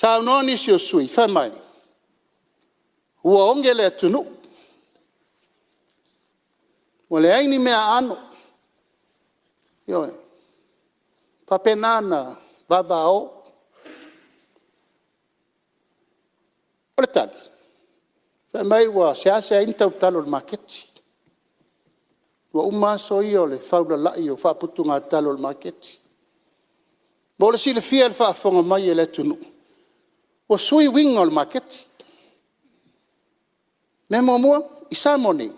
Saunoa nisi o sui usufono fai mai ua oge le atunuu, ua leai ni meaaano, ioe, faapena ona vavao. O le tali, fai mai ua seasea ona tau talo i le maketi, ua uma aso ia o le faulalai o faaputugatalo i le maketi. Mo le silafia e le faafofoga mai a le atunuu, ua sui uiga o le maketi. O le mea muamua i Samoa nei,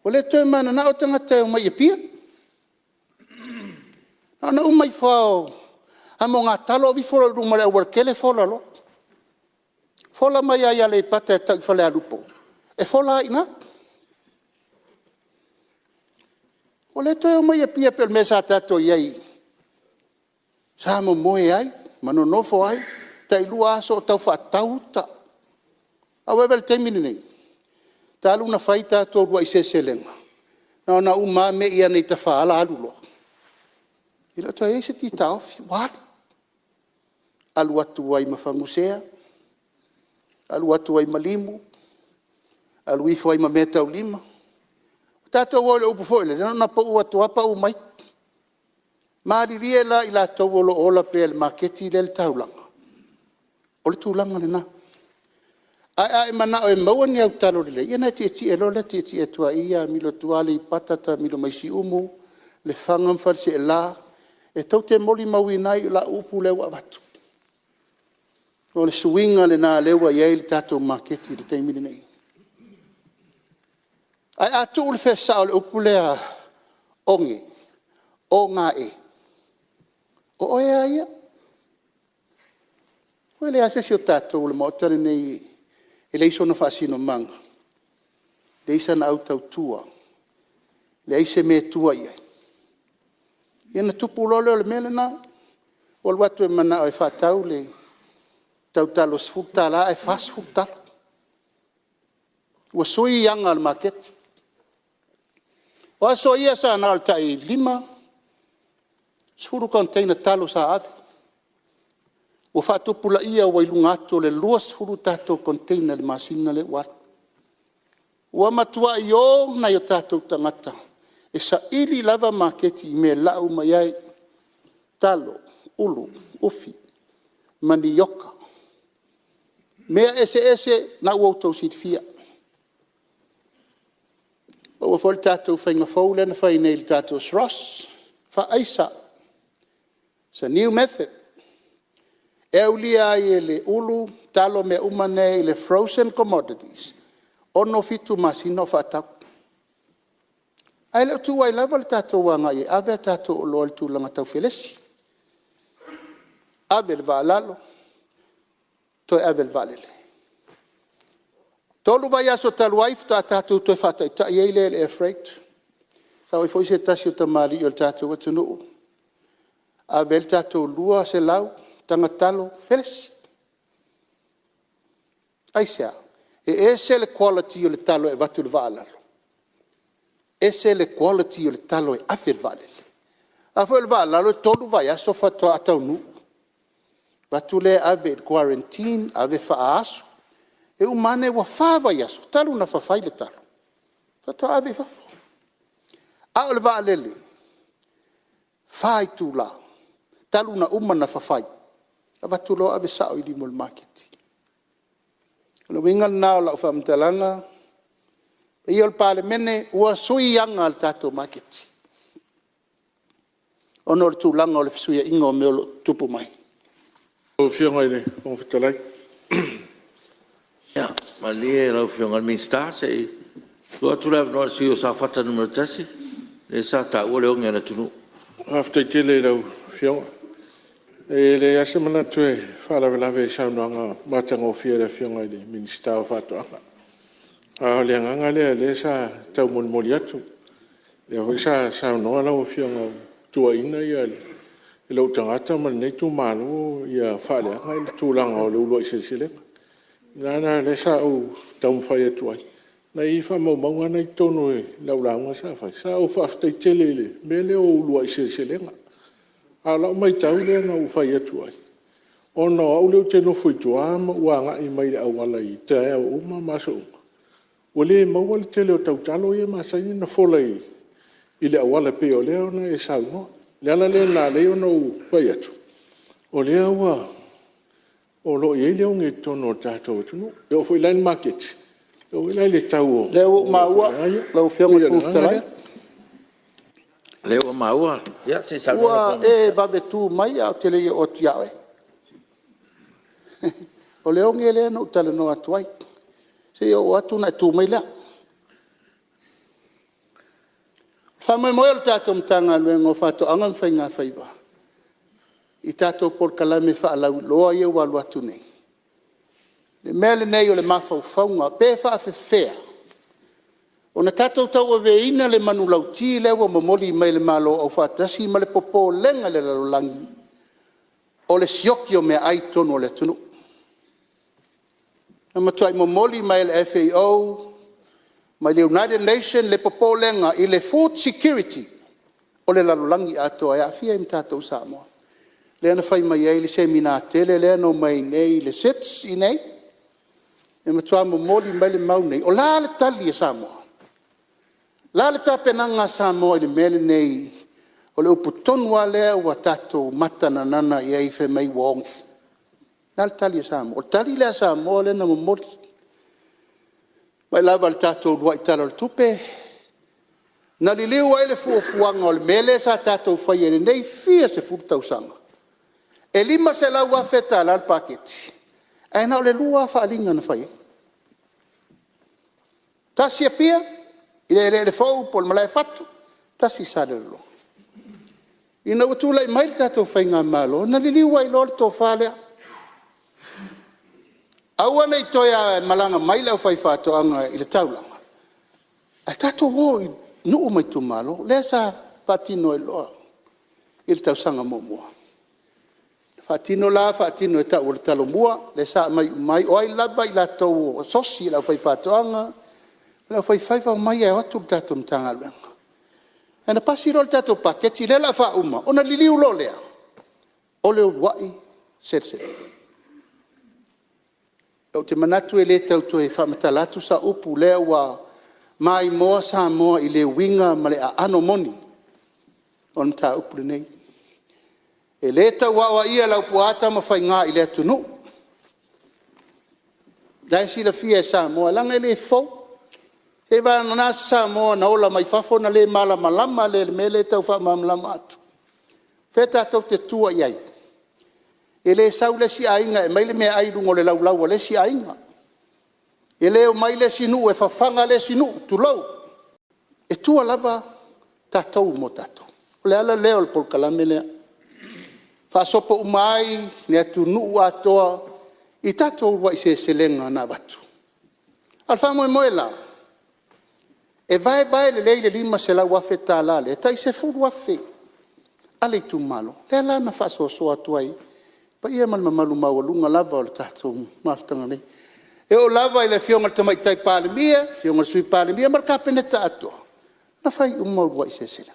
ua le toe mananao tagata e omai i Apia. Na ona uma ifo lava o amogatalo aveifo loa i luma o le aualatele fola loa. Fola mai lava i Aleipata e tau i Falealupo, e fola lava i ina. Ua le toe omai i Apia e pei o le mea sa tatou i ai sa momoe ai ma nonofo ai, tailua aso o tau faatau uta. Ae ua e vaai i le taimi lenei, talu ona fai tatou uluai seleselega, na ona uma lava mei ane i tafaala alu loa. E le o toe i ai se ki taofi, ua alu. Alu atu ai ma fagusea, alu atu ai ma limu, alu ifo ai ma meataulima. Ua tatou o i le upu foi lele, na ona pau atu lava pau mai. Malilie la i latou o lo o ola pea i le maketi lea e i le taulaga, o le tulaga lena. Ae a e manao e maua ni au talo lelei, ia ona e tietie loa lea tietie atu lava i i amilo atu Aleipata, taamilo mai Siumu, Lefaga ma Faleaseela, e tou te molimauina ai lau upu lea ua avatu. O le suiga lena o lea ua i ai le tatou maketi i le taimi lenei. Ae a tuu le feesa o le upu lea oge, o-g-e, o oe lava ia. E leai lava se isi o tatou o le Maota lenei e leai sona faasinomaga, leai sana autautua, leai se mea e tua i ai, ia ona tupu loa lea o le mea lena, ua alu atu e manao e faatau le tautalo e $10 ae 40 talo. Ua sui aga a le maketi. O aso ia sa na o le tai 5, 10 container talo sa ave, ua faatupulaia ua i luga atu o le 20 tatou container i le masina lea ua alu. Ua matuai o nai o tatou tagata e saili lava maketi i mea e lau mai ai talo, ulu, ufi, manioka, mea eseese o lena ua outou silafia. Ua maua foi le tatou faiga fou lea na fai nei i le tatou SROS, faaaisa, its a new method. E aulia ai e le ulu, talo ma mea uma nei i le frozen commodities, 6, 7 masina o faatau. Ae le o tuuai lava le tatou agai e ave a tatou oloa i le tulaga tau felesi. Ave i le vaa a lalo, toe ave i le vaalele. 3 vaiaso talu ai faatoa tatou toe faataitai ai lea i le air freight, sau ai foi se tasi o tamalii o le tatou atunuu ave ai le tatou 200 taga talo felesi. Aisea? E ese le quality o le talo e avatu i le vaa a lalo, ese le quality o le talo e ave i le vaalele. Aua foi o le vaa a lalo e 3 vaiaso faatoa taunuu, avatu lea ave i le guarantine, ave faaasu, e uma ane ua 4 vaiaso talu ona fafai le talo faatoa ave i fafo. A o le vaalele, e 4 itula talu ona uma ona fafai, avatu loa ave sao i lima o le maketi. O le uiga lena o lau faamatalaga, le paia e o le Palemene, ua sui aga a le tatou maketi ona o le tulaga o le fesuiaiga o mea o lo o tutupu mai. Lau Afioga i le Fofoga Fetalai… Ia malie lau Afioga i le Minisita se i tuu atu le avanoa i le sui usufono mo Safata 1 lea sa taua le oge a le atunuu. Faafetai tele i lau Afioga. E leai lava se manatu e faalavelave i le saunoaga matagofie a le Afioga i le Minisita o Faatoaga. A o le agaga lea o lea sa taumolimoli atu, o lea foi sa saunoa lau Afioga ua tuuaiina lou tagata ma lenei itumalo ia faaleaga le tulaga o le uluai seleselega. O le mea lena o lea sa ou taumafai atu ai, o la e i ai faamaumauga na e i totonu o lau lauga sa fai, sa ou faafetai tele i le mea lea o uluai seleselega. A o lau matau lea na ou fai atu ai, Ona o au lea ou te nofo i tua ma ou agai mai i le auala i taeao uma ma aso uma, ua le maua le tele o tautalo ia e masani ona fola i le auala e pei o lea na e saunoa. O le ala lea na ala ai ona ou fai atu, o lea ua o lo o i ai le oge i totonu o le tatou atunuu. E oo foi la i le maketi, e oo foi la i le tau o O lea ua ou maua lau Afioga i le Fofoga Fetalai. O lea ua maua, ia se i saunoa Ua e vave tu mai ae ou te le i oo atu ia oe. O le oge lea na ou talanoa atu ai, se i ou oo atu ona e tu mai lea. O le faamoemoe o le tatou Matagaluega o Faatoaga ma Faigafaiva i tatou polokalame faalauiloa ia ua alu atu nei, o le mea lenei o le mafaufauga, pe faafefea ona tatou tauaveina le manulauti lea ua momoli mai e le Malo Aufaatasi ma le popolega i le lalolagi, o le sioki o meaai i totonu o le atunuu. Na matuai momoli mai e le FAO ma le United Nation le popolega i le food security o le lalolagi atoa e aafia ai ma tatou o Samoa. Lea na fai mai ai le Semina tele lea na omai ai nei le SIDS i inei, e matua momoli mai le mau lenei. O le a le tali a Samoa? O le a le tapenaga a Samoa i le mea lenei? O le upu tonu lava lea ua tatou mata nanana i ai fai mai ua oge. O le a le tali a Samoa? O le tali lea a Samoa lea na momoli mai lava i le tatou uluai Tala o le Tupe, na liliu ai le fuafuaga o le mea lea sa tatou faia i lenei fia sefulu tausaga, e $500,000 le paketi, ae na o le lua lava faaaliga na fai ai, tasi Apia i le eleele fou po o le Malaefatu, tasi Salelologa. Ina ua tulai mai le tatou faigamalo, na liliu ai loa le tofa lea, aua ne i toe malaga mai le aufaifaatoaga i le taulaga, ae tatou o i nuu ma itumalo, lea sa faatino ai loa i le tausaga muamua. Faatino la faatino e tau o le Talomua, lea sa aumai uma ai. O ai lava i latou o asosi a le aufaifaatoaga ma le aufaifaiva, omai e o atu le tatou Matagaluega. Ia na pasi loa le tatou paketi lea o le a faauma, ona liliu loa lea, o le uluai seleselega. Ou te manatu e le tau toe faamatala atu sau upu, o lea ua maimoa Samoa i le uiga ma le aano moni o le mataupu lenei. E le tau aoaia e Laupua Tamafaiga i le atunuu, o la e silafia e Samoa leaga e le fou. Seiavagana se Samoa na ola mai fafo ona le malamalama lea i le mea lea e tau faamalamalama atu. O fea tatou te tua i ai? E le sau le isi aiga e aumai le meaai i luga o le laulau a le isi aiga. E le omai le isi nuu e fafaga le isi nuu, tulou. E tua lava tatou mo tatou. O le ala lea o le polokalame lea, faasopo uma ai le atunuu atoa i tatou uluai seleselega na avatu. A o le faamoemoe la, e vaevae lelei le $500,000 lea, e tai $10,000 a le itumalo, lea la na faasoasoa atu ai i le paia ma le mamalu maualuga lava o le tatou mafutaga nei. E oo lava i le Afioga i le Tamaitai Palemia, afioga i le Sui Palemia ma le Kapeneta atoa, na fai uma uluai seleselega.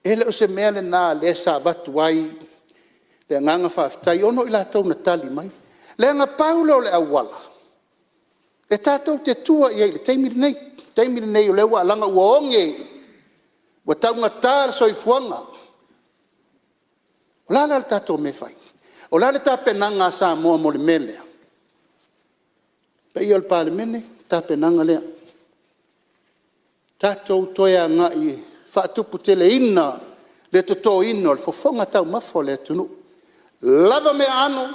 E le o se mea lena o lea sa avatu ai le agaga faafetai ona o i latou na tali mai. Leaga pau lea o le auala e tatou te tua i ai i le taimi lenei, le taimi lenei o lea ua alaga ua oge, ua taugata le soifuaga. O le a la le tatou mea e fai? O le a le tapenaga a Samoa mo le mea lea? Le paia e o le Palemene, o le tapenaga lea, tatou toe agai e faatuputeleina le totoina o le fofoga taumafa o le atunuu, lava meaano,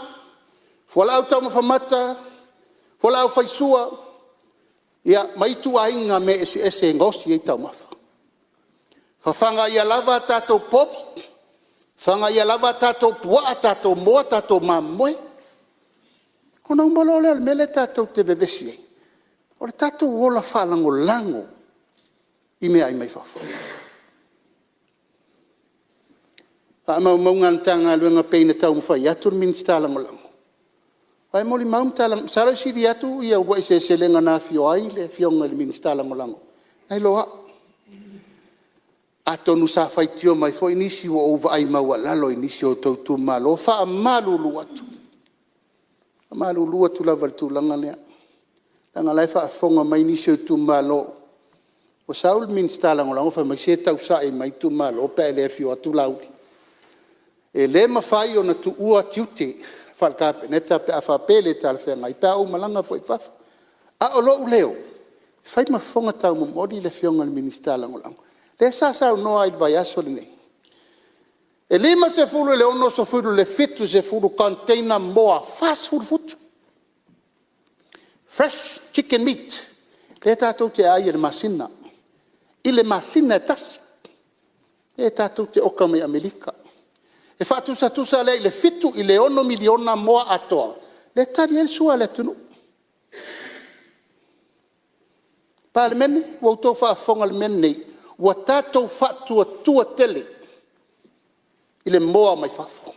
fualaau taumafa mata, fualaau faisua ma ituaiga mea eseese e gaosi ai taumafa. Fafaga ia lava a tatou povi, fafaga ia lava a tatou puaa, tatou moa, tatou mamoe. Ona uma loa lea o le mea lea tatou te vevesi ai, o le tatou ola faalagolago i meaai mai fafo. O faamaumauga a le Matagaluega pei ona taumafai atu le Minisita Lagolago, aua e molimau masalo e sili atu uluai seleselega na afio ai le Afioga i le Minisita Lagolago nai lo au. Atonu sa faitio mai foi nisi ua ou vaai maualalo i nisi o outou itumalo. E faamalulu atu, faamalulu atu lava i le tulaga lea, leaga o la e faafofoga mai nisi o itumalo. Ua sau le Minisita Lagolago fai mai, se tausa'i mai itumalo pe a e le afio atu Laauli. E le mafai ona tuua tiute faale-Kapeneta pe a faapea e le talafeagai pe a ou malaga foi i fafo. A o lou leo, e fai ma fofoga taumomoli le Afioga i le Minisita Lagolago, lea sa saunoa ai i le vaiaso lenei, e 50 i le 60 i le 70 container moa 40 futu, fresh chicken meat lea tatou te aai i le masina, i le masina e tasi, lea tatou te oka mai Amerika. E faatusatusa lea i le $7 i le $6 miliona moa atoa lea e tali ai le sua a le atunuu. Palemene, ua outou faafofoga i le mea lenei, ua tatou faatuatua tele i le moa mai fafo.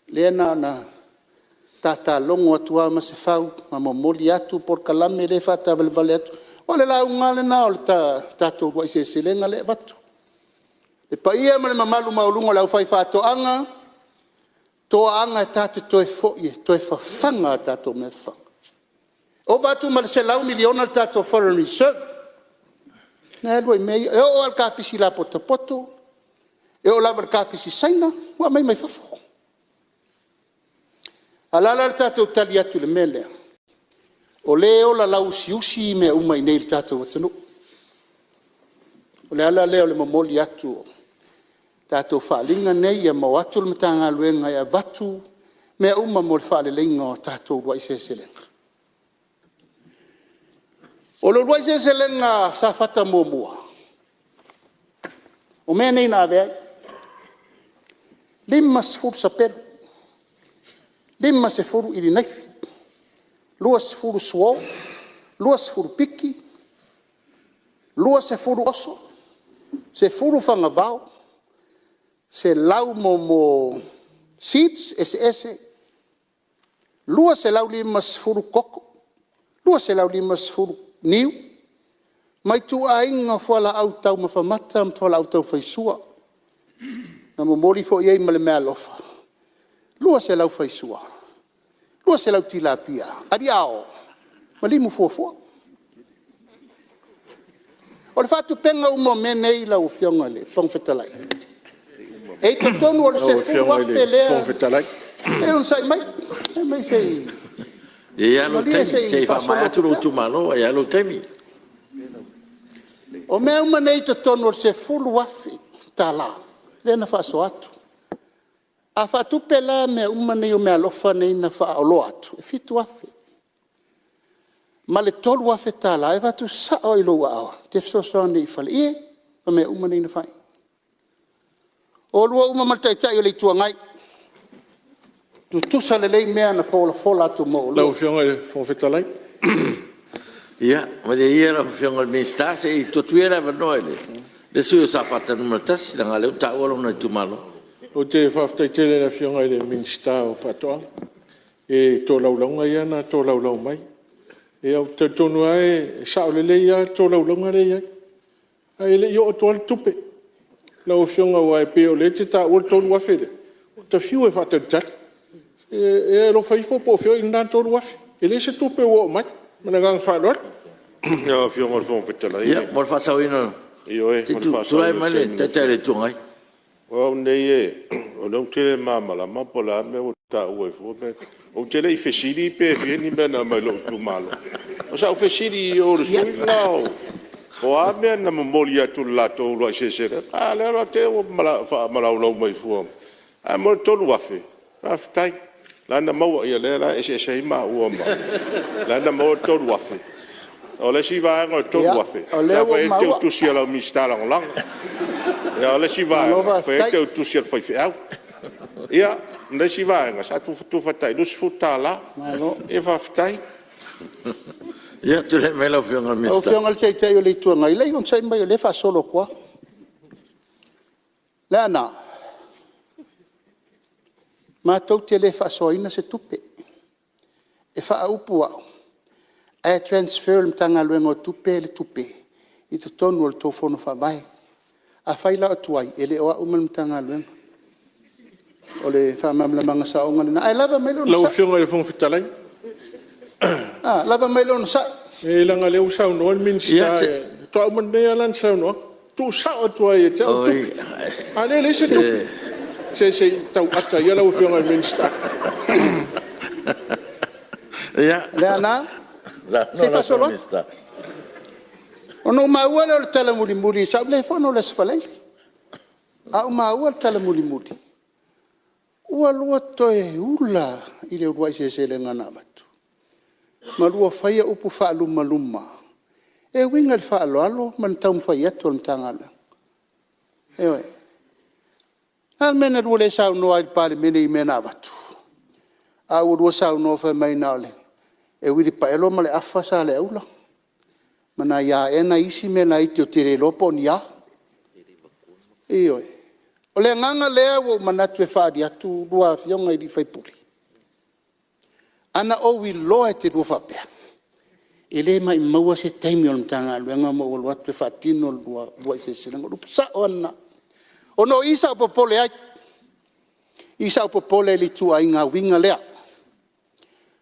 Lea na ona ta logo atu lava Masefau ma momoli atu polokalame lea e faataavalevale atu. Aua o le lauga lava lena o le tatou uluai seleselega lea e avatu. Le paia ma le mamalu maualuga o le aufaifaatoaga, toaaga ta te toe foi e toe fafaga a tatou mea fafaga. Ova atu ma le $100 miliona le tatou foreign reserve lena e alu ai i mea ia. E oo lava i le kapisi lapotopoto, e oo lava i le kapisi Saina ua aumai mai fafo. A o le a la le tatou tali atu i le mea lea? O lea e ola lauusiusi mea uma i inei i le tatou atunuu. O le ala lea o le momoli atu o tatou faaaliga nei, ma o atu le Matagaluega e avatu mea uma mo le faaleleiga o tatou uluai seleselega. O le uluai seleselega a Safata 1, o mea nei na ave ai, 50 sapelu, 50 ili naifi, 20 suo, 20 piki, 20 oso, 10 fagavao, 100 mo seeds eseese, 250 koko, 250 niu, ma ituaiga fualaau taumafa mata ma fualaau taufaisua. Na momoli foi i ai ma le meaalofa, 200 faisua, 200 tilapia, aliao ma limu fuafua. O le faatupega uma o mea nei lau Afioga i le Fofoga Fetalai, e i totonu o le $10,000 lea. Ia onosai mai se i… E i ai lava lou malie taimi, se se i i faamaea faasolo atu atu lou pea. itumalo ae i ai lava lou taimi. O mea uma nei i totonu o le $10,000 lea na faasoa atu. A faatupe la mea uma nei o meaalofa nei na faaoloa atu, e $7,000 ma le $3,000 e avatu sao lava i lou aao e te fesoasoani i faleie ma mea uma nei na fai. O oulua uma ma le Taitai o le Itu Agai, tutusa lelei mea na folafola atu mo Lau oulua. Afioga i le Fofoga Fetalai… Ia malie ia lau Afioga i le Minisita se i tuu atu ia le avanoa i le sui usufono mo Safata 1 leaga o lea ua taua lona itumalo. Ou te faafetai tele i le Afioga i le Minisita o Faatoaga i tolaulauga ia na tolaulau mai. Ou te talitonu lava e sao lelei lava tolaulauga lea e i ai, ae le i oo atu lava le tupe lau Afioga, aua e pei o lea e te taua le $3,000 lea, ou te fiu e faatalitali. Ia e alofa ifo po o fea o i ai lena $3,000. E leai se tupe ua oo mai. Ma le agaga faaaloalo. Lau Afioga i le Fofoga Fetalai… Ia mo le faasaoina Ioe se mo i le tulai faasaoina o mai le le taimi Taitai o le Itu Agai. O au nei o lea ou te le malamalama po o le a le mea ua taua ai fua mea ia. Ou te le i fesili pe fia ni mea na aumai i lou itumalo. O sau fesili i o i le sui le la o a mea na momoli atu i le latou uluai seleselega, a o lea la te i ua faamalaulau mai fua. Ae mo le $3,000, faafetai o la e na maua. Ia lea la e eseese ai maua ma… O la e na maua le $3,000. O le isi vaega o le $3,000 Ia, o lea sa ua fai ai le maua. teutusi a lau Minisita Lagolago. A o le isi Malo vaega, fai ai le faafetai. teutusi a le faifeau. Ia ma le isi vaega sa tufatufa tai $20. Malo. Ia faafetai. Ia tulai mai lau Afioga i le Lau Minisita. Afioga i le Taitai o le Itu Agai, leai onosai mai o lea e faasolo atu lava. Leaana, matou te le faasoaina se tupe, e faaupu au ae transfer i le Matagaluega o Tupe le tupe i totonu o le tou fono faavae. Afai la o tuai, e le o au ma le Matagaluega. O le faamalamalamaga saoga lena, ae lava mai le onosai. Lau Afioga i le Fofoga Fetalai… Lava mai le onosai. Leai leaga o lea ua saunoa le Minisita, faatoa uma nei lava lana saunoaga, tuusao atu lava ia te au tupe, a o lea e leai se tupe. Se se i tau ata ia lau Afioga i le Minisita. Leaana, se i faasolo atu. Ona ou maua lea o le tala mulimuli, sa ou le fono i le Aso Faraile, ae ou maua le tala mulimuli, ua lua toe ula i le uluai seleselega na avatu ma lua faia upu faalumaluma e uiga i le faaaloalo ma le taumafai atu a le Matagaluega. Ioe. O le a le mea na lua le saunoa ai i le Palemene i mea na avatu? A ua lua saunoa fai mai na o le uilipaelo ma le afa Saleaula ma nai a ea isi mea laiti ou te le iloa po o ni a. Ioe. O le agaga lea ua ou manatu e faaali atu lua Afioga i sui usufono, a na ou iloa e te lua faapea, e le maumauina se taimi o le Matagaluega ma ou alu atu e faatino le lua uluai seleselega. O le upu sao lava lena. Ona o i sa ou popole ai, o i sa ou popole ai i le ituaiga uiga lea.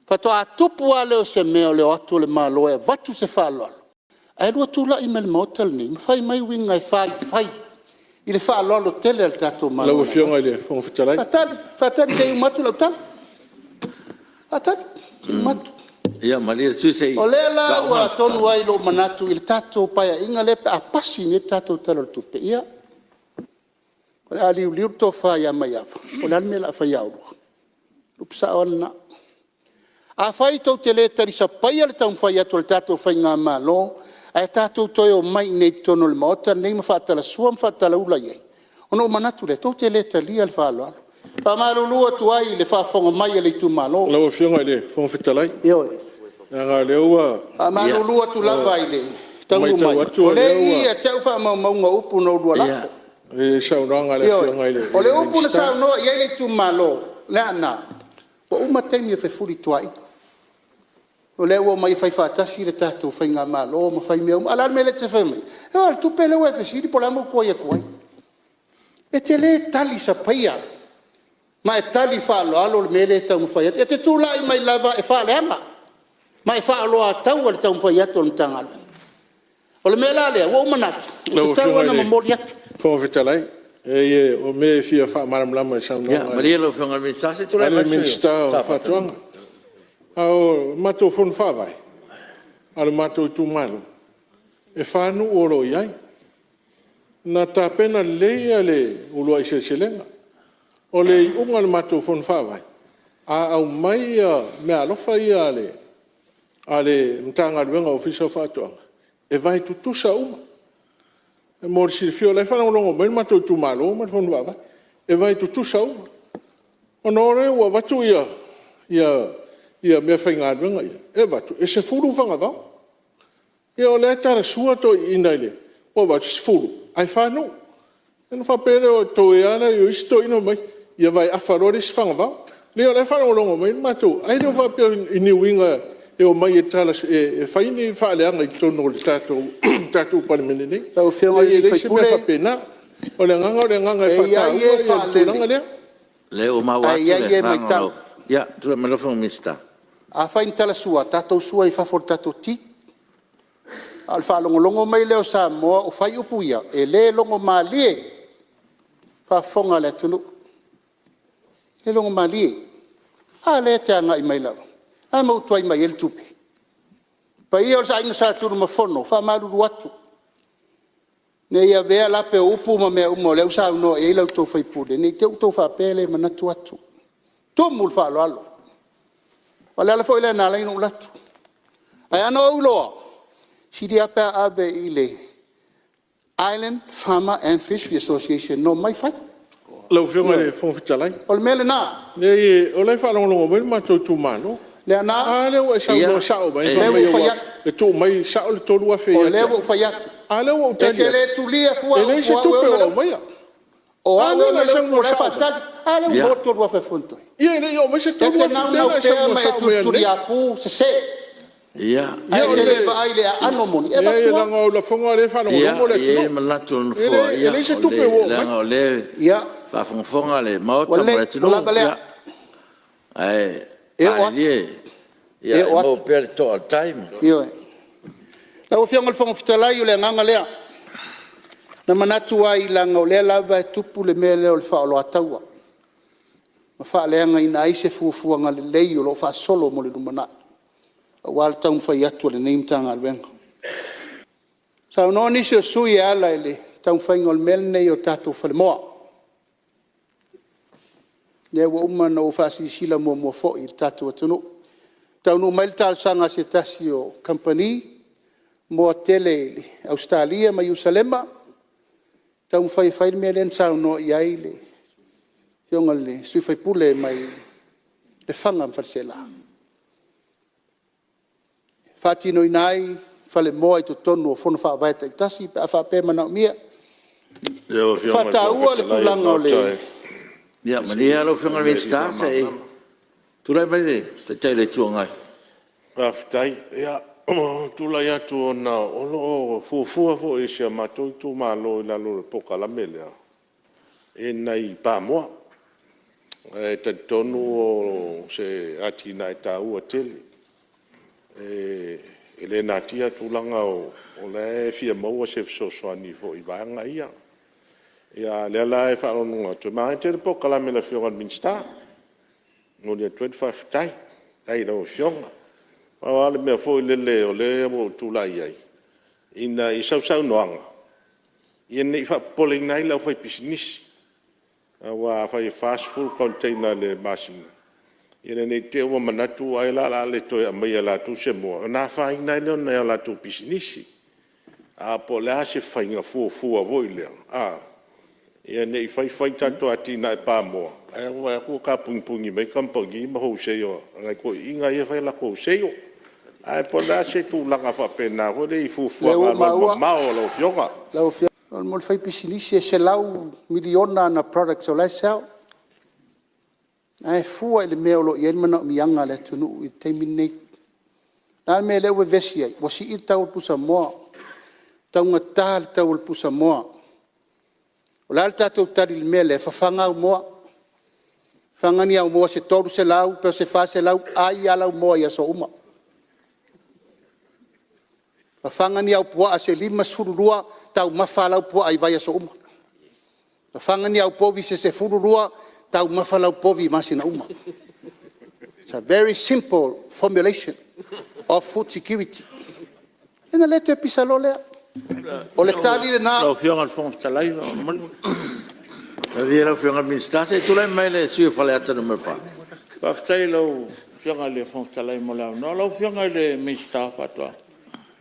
Faatoa tupu lava lea o se mea o le o atu o le Malo e avatu se faaaloalo, ae lua tulai mai i le Maota lenei ma fai mai uiga e faifai i le faaaloalo tele a le tatou Malo. Lau Afioga i le Fofoga Fetalai… Faatali, faatali se i uma atu lau tala. Faatali se i uma atu. Ia malie le sui usufono se i… O lea la ua tonu ai lou manatu i le tatou Paeaiga lea pe a pasi nei le tatou Tala o le Tupe, ia, o le a liuliu le tofa ia Maiava po o le a le mea o le a fai ia oulua. O le upu sao lava lena. Afai tou te le talisapaia le taumafai atu o le tatou faigamalo ae tatou toe omai iinei i totonu o le Maota lenei ma faatalasua ma faatalaula i ai, ona ou manatu lea, tou te le talia le faaaloalo. E faamalulu atu ai i le faafofoga mai a le itumalo. Lau Afioga i le Fofoga Fetalai, Ioe. leaga o lea ua E faamalulu atu lava i le taunuu mai, matau atu o lea e i i ia te au faamaumauga o upu na oulua lafo. I le saunoaga a le Afioga i le Ioe. O le upu na Minisita. saunoa i ai le itumalo, Leaana ua uma taimi o fefulituaai, o lea ua omai e faifaatasi le tatou faigamalo ma fai mea uma. A o le a le mea lea e te fai mai ai? O le tupe lea ua e fesili po o le a le mea ua tuai atu ai. E te le talisapaia ma e tali faaaloalo le mea lea e taumafai atu. E te tulai mai lava e faaleaga ma e faaoloataua le taumafai atu a le Matagaluega. O le mea la lea ua ou manatu, e Lau tatau Afioga i ona le momoli atu. Fofoga Fetalai, leai o mea e fia faamalamalama i le Ia saunoaga malie lau Afioga i le Minisita se i tulai a mai le le sui usufono Minisita mo o Safata Faatoaga. A o le matou fono faavae a le matou itumalo, e fa nuu o lo o i ai. Na tapena lelei le uluai seleselega. O le iuga o le matou fono faavae, a aumai meaalofa ia a le Matagaluega o le Ofisa o Faatoaga, e vae tutusa uma. Mo le silafia o la e faalogologo mai le matou itumalo ma le fono faavae, e vae tutusa uma. Ona o lea ua avatu meafaigaluega ia, e avatu e 10 fagavao. Ia o lea e talasua toeaiina, ua vaai atu e 10 ae 4 nuu. Ona faapea lea, o toea lea o isi toeaiina fai mai, ia vae afa loa le isi fagavao. Leai o la e faalogologo mai le matou… Ae le faapea o ni uiga e omai e fai ni faaleaga i totonu o le tatou Palemene nei. Lau Afioga i E le leai sui se mea usufono, faapena. O le agaga o le agaga e e i ai faataua e le tulaga faalele lea. O lea ua maua ae atu i le ai e agaga o matau. lau… Ia tulai mai lau Afioga i le Minisita. Afai na talasua, tatou sua i fafo i le tatou ti. A o le faalogologo mai lea o Samoa o fai upu ia, e le logomalie i le faafofoga a le atunuu, e le logomalie. A lea e te agai mai lava. O le a le mea ua tuai mai ai le tupe? Le paia o le Aiga Sa Tunumafono, e faamalulu atu, ne i avea lape o upu ma mea uma o lea ua saunoa i ai la outou sui usufono, ne i te i ua outou faapea e le manatu atu. E tumu i le faaaloalo. O le ala foi lea na ala ai ona ou alu atu. Ae ana ou iloa, e sili lava pe a ave i le Island Farmer and Fishery Association na omai fai. Lau Afioga i le Fofoga Fetalai. O le mea lena. Leai o la e faalogologo mai le matou itumalo. Leaana, A lea ua e saunoa sao mai o lea ua ou fai atu. e tuu mai sao le $3,000 O ia te lea au. ua ou fai atu, A lea ua ou e tali te atu, le tulia fua e upu leai se o au e tupe ona o le upu. aumaia. O A au lea e na ona e le upu saunoa o la e sao mai. faatali. A lea ua Ia. maua le $3,000 e Fonotoe. Ia e le i oo mai se E te $3,000 lea naunau na e pea saunoa ma e sao mai ananei. tulituliaupu, sese. Ae e te le vaai i le aano moni, e avatu Leai lava. leaga o au lafoga o lea e faalogologo le E i ai le atunuu. manatu o le E Nofoa, leai se tupe ua oo mai. leaga o lea e faafogafoga le Ua Maota ma lelei le ua atunuu, lava lea. Ae E oo atu, malilie e ia oo maua atu. pea le toa o le tai. Ioe. Lau Afioga i le Fofoga Fetalai, o le agaga lea. Na manatu ai leaga o lea lava e tupu le mea lea o le faaoloataua ma faaleagaina ai se fuafuaga lelei o lo o faasolo mo le lumanai aua le taumafai atu o lenei Matagaluega. Saunoa nisi o sui usufono e ala i le taumafaiga o le mea lenei o tatou falemoa. Lea ua uma ona ou faasilasila muamua foi i le tatou atunuu. E taunuu mai le talosaga a se tasi o kamupani moa tele i Ausetalia ma Ierusalema, e taumafai e fai le mea lea na saunoa i ai le Afioga i le sui usufono mai Lefaga ma Faleaseela, e faatinoina ai falemoa i totonu o fono faavae taitasi pe a faapea e manaomia. Lau E Afioga i le Fofoga faataua le Fetalai o le tulaga o Maota le e Ia malie lau Afioga i le fia Minisita se i faamalamalama. tulai mai le Taitai o le Itu Agai. Faafetai. Ia, ua ou tulai atu ona o lo o fuafua foi e si o matou itumalo i lalo o le polokalame lea nai pamoa. Ae talitonu o se atinae taua tele. E le natia tulaga o la e fia maua se fesoasoani foi i vaega ia. A o lea la e faalogologo atu, e manaia tele le polokalame a le Afioga i le Minisita. E momoli atu ai le faafetai i lau Afioga. Pau lava le mea foi lele o lea ua ou tulai ai, ina i sau saunoaga, ina ne i faapopoleina ai le aufaipisinisi, aua afai e 40 container i le masina, ina ne i te i ua manatu ai la o le a le toe aumaia e latou se moa, ona afaina ai lea o nai a latou pisinisi. Ae po o le a se faiga fuafua foi lea ina ne i fai fai tatou atinae pamoa, ae vaai atu ua tapugipugì mai kamupani ma wholesale a nai toeaiina ia e fai a latou wholesale. Ae po o le a se tulaga faapena foi lea i O lea fuafuaga ua ou maua alualumamao a lau Afioga. lau Afioga. O le faipisinisi e 100 miliona ana products o la e sell, ae fua i le mea o lo o i ai le manaomiaga a le atunuu i le taimi lenei. O le a le mea lea ua vevesi ai? Ua sii le tau o le pusamoa, ua taugata le tau o le pusamoa. O le a le tatou tali i le mea lea? Fafaga au moa, fafaga ni au moa se 300 pe o se 400, ai lava lau moa i aso uma. Fafaga ni au puaa se 52, taumafa lava lau puaa i vaiaso uma. Fafaga ni au povi se 12, taumafa lau povi i masina uma. Its a very simple formulation of food security. Ia ona le toe pisa loa lea. O le tali lena. Lau Afioga i le Fofoga Fetalai… Malie lau Afioga i le Minisita se i tulai mai le sui usufono mo Faleata 4. Faafetai i lau Afioga i le Fofoga Fetalai mo le avanoa. Lau Afioga i le Minisita o Faatoaga,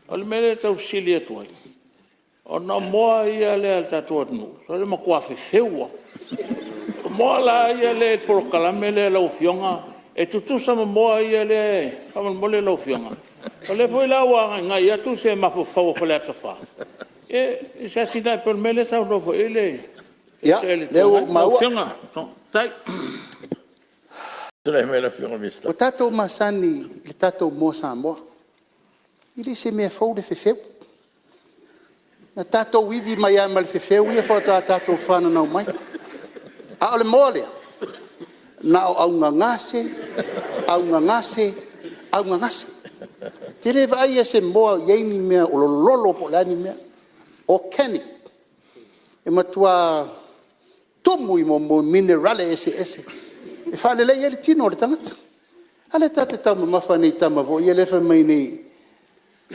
o le mea lea e tau fesili atu ai, ona o moa ia a le tatou atunuu o le matua fefeu lava. O moa la ia e i le polokalame lea a lau Afioga, e tutusa ma moa ia lea… Faamolemole lau Afioga. O lea foi la ua agaigai atu se mafaufau o Faleata 4 i se atinae pei o le mea lea e saunoa foi i ai le Ia, Taitai o le lea Itu ua Agai. ou Lau maua. Afioga, faafetai. Tulai mai lau Afioga i le Minisita. Ua tatou masani i le tatou moa Samoa, e le o se mea fou le fefeu. Na tatou ivi mai lava ma le fefeu ia faatoa tatou fananau mai. A o le moa lea, na o augagase, augagase, augagase. Ou te le vaai i se moa o i ai ni mea o lololo po o a ni mea, organic. E matua tumu i minerale eseese e faalelei ai le tino o le tagata. A lea tatou te taumamafa nei i tama foi ia lea e fai mai nei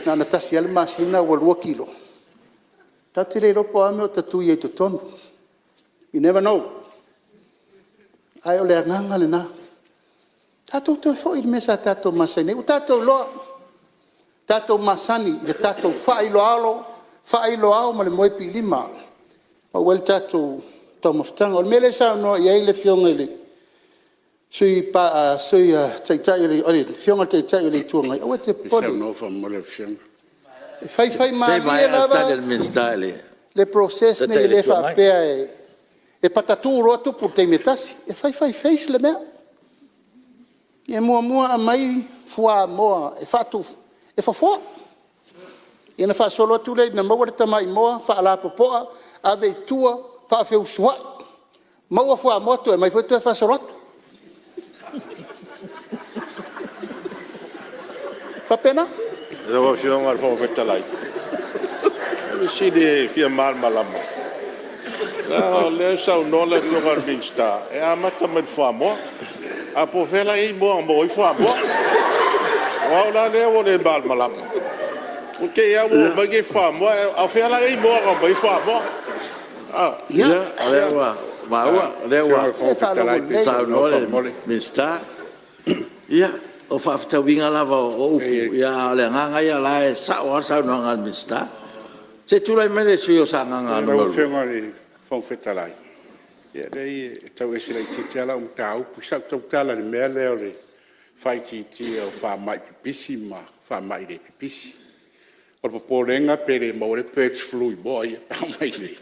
na ona tasi lava le masina ua 2 kilo. Tatou te le iloa po o a mea o tatui ai i totonu, you never know. Ae o le agaga lena, tatou toe foi i le mea sa tatou masani ai. Ua tatou iloa, tatou masani i le tatou faaaloalo, faaaloalo ma le moe piilima e maua ai le tatou taumafataga. O le mea lea e saunoa i ai le Afioga i le Sui Taitai o le Itu Agai, aua e te popole, e Se i faifaimalie maea le lava tali a le Minisita i le le process Taitai lenei, o e le le Itu Agai. faapea e patatu loa tupu i le taimi e tasi. E fai fai phase le mea. Ia muamua aumai fuamoa e E fofoa. Ia ona faasolo atu lea ina maua le tamai moa faalapopoa, ave i tua, faafeusuai, maua fuamoa toe aumai foi toe faasolo atu. E faapena. Lau Afioga i le Fofoga Fetalai, o le fesili e fia malamalama, leaga o lea e saunoa le Afioga i le Minisita e amata mai i le fuamoa. Ae po o fea la e i ai moa na maua ai fuamoa? O au la lea ua le malamalama. Ua te i lava ua aumai nei fuamoa, a o fea la e i ai moa na aumai ai fuamoa? Ia, o lea ua maua, o lea ua saunoa le Minisita. Ia, o fefaatauiga lava o upu, a o le agaga lava ia o la e sao lava le saunoaga a le Minisita. Se i tulai mai le sui usufono mo Sagaga 2. Lau Afioga i le Fofoga Fetalai, ia leai e tau ese laitiiti lava lau mataupu. Sa ou tautala i le mea lea o le faaitiitia o faamai pipisi ma faamai le pipisi. O le popolega pe le maua ai le birds flu i moa ia e aumai i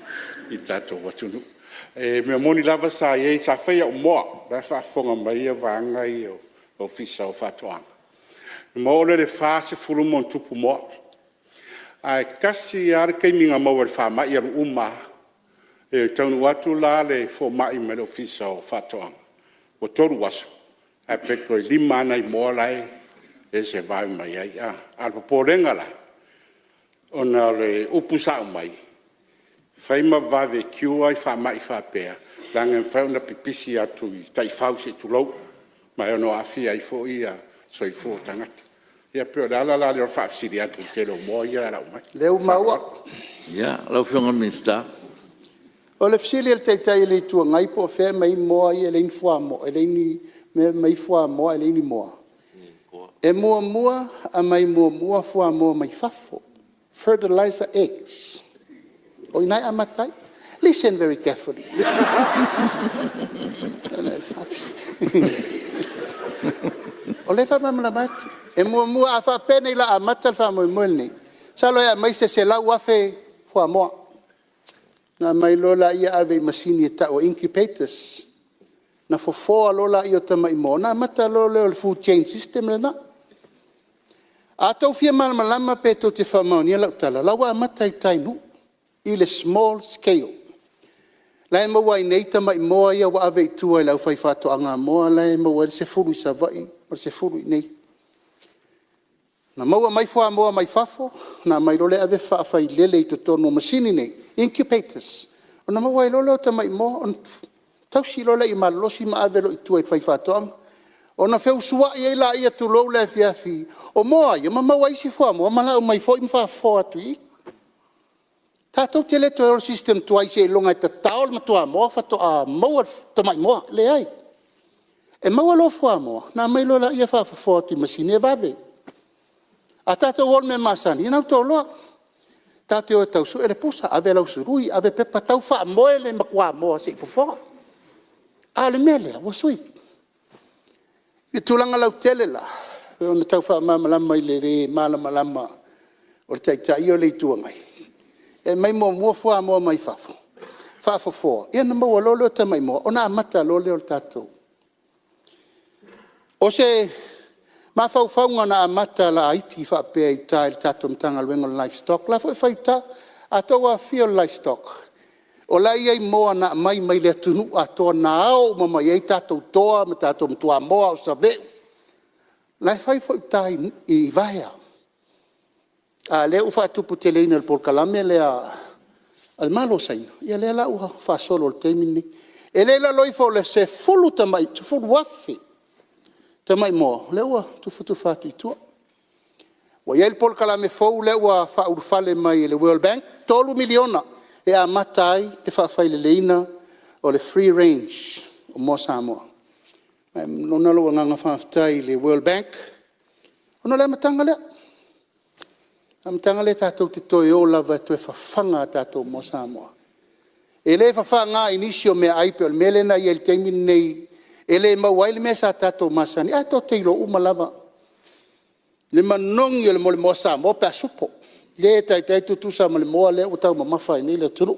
le tatou atunuu. O le mea moni lava sa i ai, sa fai au moa, o la e faafofoga mai vaega ia o le Ofisa o Faatoaga, ona oo lea i le 40+ moa. Ae tasi lava le taimi na maua ai i le faamai alu uma lava. E taunuu atu la le fomai mai le Ofisa o Faatoaga ua 3 aso ae pe toe 5 lava nai moa la e survive mai ai. A o le popolega la, ona o le upu sa aumai, fai ma vave cure faamai faapea leaga e mafai ona pipisi atu i taifau se i tulou, ma e ono aafia ai foi soifua o tagata. Ia pei o le ala la lea o le faafesili atu i le tele o moa ia e lau mai. O lea ua maua. Lau Afioga i le Minisita. O le fesili a le Taitai o le Itu Agai po o fea e aumai ai moa ia e leai ni mea e aumai ai fuamoa ae leai ni moa? E muamua aumai muamua fuamoa mai fafo, fertilizer eggs. O i ina e amata ai. Listen very carefully. O lea e faamalamalama atu. E muamua, a faapea nei o le a amata le faamoemoe lenei, masalo e aumai se 100,000 fuamoa ona aumai loa lea ave i masini e tau o incubators. Ona fofoa loa lea o tamai moa ona amata loa lea o le food chain system lena. A outou fia malamalama pe tou te faamaonia lau tala, o la e ua amata i uta i Nuu i le small scale. O la e maua ai nei tamai moa ia ua ave i tua i le aufaifaatoaga moa la e maua ai le 10 i Savaii ma le 10 i inei. Na maua mai fuamoa mai fafo ona aumai loa lea ave faafailele i totonu o masini nei, incubators, ona maua ai loa lea o tamai moa ona tausi loa lea ia malolosi ma ave loa i tua i le faifaatoaga. Ona feusuai ai lea, tulou le afiafi, o moa ia ma maua ai isi fuamoa ma lau mai foi ma faafofoa atu i i. Tatou te le toe o i le system tuai seiloga e tatao le matuamoa faatoa maua le tamai moa. E leai. E maua loa fuamoa ona aumai loa lea faafofoa atu i masini e vave. A tatou o i le mea masani, ia lena ua outou iloa, tatou te o e tau sue le pusa, ave lau sului, ave pepa, tau faamoe le matuamoa se i fofoa. A o le mea lea, ua sui. I le tulaga lautele la, e pei ona tau faamalamalama i le le malamalama o le Taitai ia o le Itu Agai, e aumai muamua fuamoa mai fafo, faafofoa, ia ona maua loa lea o tamai moa ona amata loa lea o le tatou... O se mafaufauga na amata laiti faapea i uta i le tatou Matagaluega o le Livestock, o la e foi e fai i uta. A outou afifio i le Livestock, o la e i ai moa na aumai mai le atunuu atoa na ao uma mai ai tatou toa ma tatou matuamoa, o saveu, o la e fai foi i uta i Vaea. A o lea ua faatuputeleina i le polokalame lea a le Malo o Saina, ia lea la ua faasolo i le taimi lenei. E le i lalo ifo o le 10,000 tamai moa lea ua tufatufa atu i tua. Ua i ai le polokalame fou lea ua faaulufale mai e le World Bank, e $3 miliona e amata ai le faafaileleiina o le free range o moa Samoa. Ma e lagona lou agaga faafetai i le World Bank ona o le amataga lea. O le amataga lea tatou te toe o lava e toe fafaga a tatou moa Samoa. E le fafaga i nisi o meaai pei o le mea lea na i ai i le taimi lenei e le maua ai le mea sa tatou masani ai. Ae tou te iloa uma lava le manogi o le moa Samoa pe a supo. E le taitai tutusa ma le moa lea ua taumamafa ai nei le atunuu.